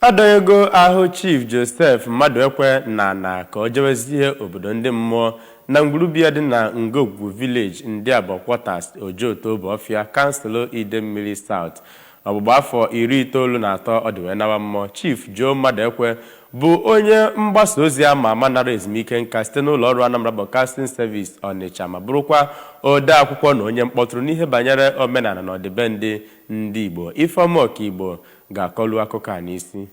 Adọnyego ahụ Chief Joseph Maduekwe na na ka o jewezie obodo ndị mmụọ na ngwurubia dị na Ngogwu Village, Ndiabo Quarters, Ojoto Obuọfịa, Kansụl Idemmili South. Ọgbụgba afọ 93 ọ dị wee nawa mmụọ. Chief Joe Maduekwe bụ onye mgbasa ozi ama ama nara ezumike nka site n'ụlọ ọrụ Anambra Broadcasting Service, Ọnịcha, ma bụrụkwa ode akwụkwọ na onye mkpọtụrụ n'ihe banyere omenala na ọdịbendị ndị Igbo. Ifeọma Ọkaigbo ga-akọlu akụkọ a n'isi.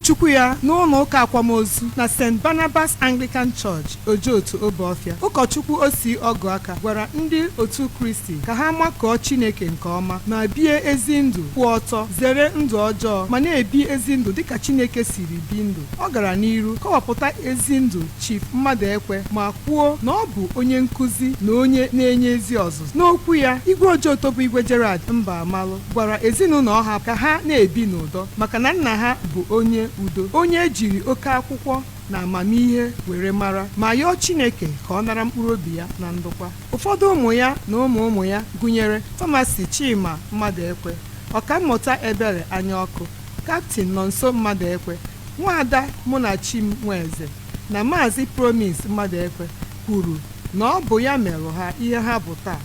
Chukwu ya n'ụlọ ụka akwamozu na St. Barnabas Anglican Church, Ojoto Obuọfịa. Ụkọchukwu Osi Ọgụaka gwara ndị otu Kristi ka ha makụọ Chineke nke ọma ma bie ezi ndụ kwụ ọtọ, zere ndụ ọjọọ ma na-ebi ezi ndụ dịka Chineke siri bi ndụ. Ọ gara n'iru kọwapụta ezi ndụ Chief Mmaduekwe ma kwuo na ọ bụ onye nkụzi na onye na-enye ezi ọzụzụ. N'okwu ya, Igwe Ojoto bụ Igwe Gerald Mba Amalụ gwara ezinụlọ ha ka ha na-ebi n'udo maka na nna ha bụ onye udo, onye ejiri oke akwụkwọ na amamihe were mara, ma yọọ Chineke ka ọ nara mkpụrụ obi ya na ndokwa. Ụfọdụ ụmụ ya na ụmụ ụmụ ya gụnyere Famasi Chima Mmaduekwe, Ọkammụta Ebere Anyaọkụ, Captain Nonso Mmaduekwe, Nwaada Munachim Nweze na Maazị Promise Mmaduekwe kwuru na ọ bụ ya merụ ha ihe ha bụ taa.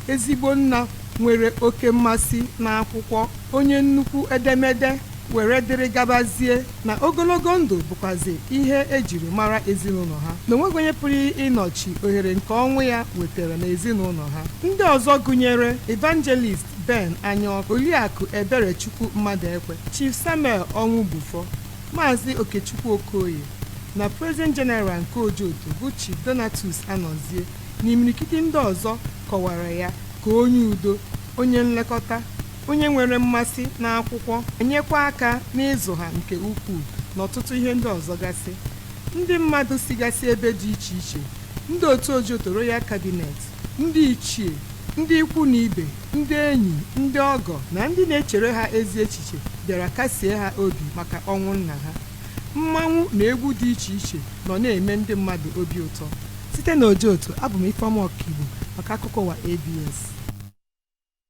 Ezigbo nna nwere oke mmasị n'akwụkwọ, onye nnukwu edemede were dịrị gabazie, na ogologo ndụ bụkwazi ihe ejiri mara ezinụlọ ha, na onweghị onye pụrụ ịnọchi ohere nke ọnwụ ya wetara n'ezinụlọ ha. Ndị ọzọ gụnyere Evangelist Ben Anyaọkụ, Oliakụ Eberechukwu Mmaduekwe, Chief Samuel Ọnwụgbufọ, Maazị Okechukwu Okoye na President General nke Ojoto bụ Chief Donatus Anọzie na imirikiti ndị ọzọ kọwara ya ka onye udo, onye nlekọta, onye nwere mmasị n'akwụkwọ, nyekwa aka n'ịzụ ha nke ukwuu n'ọtụtụ ihe ndị ọzọ gasị. Ndị mmadụ sigasị ebe dị iche iche, ndị otu Ojoto Royal Cabinet, ndị ichie, ndị ikwu na ibe, ndị enyi, ndị ọgọ na ndị na-echere ha ezi echiche bịara kasie ha obi maka ọnwụ nna ha. Mmanwụ na egwu dị iche iche nọ na-eme ndị mmadụ obi ụtọ. Site na Ojoto, abụ m Ifeọma Ọkaigbo maka akụkọ ụwa ABS.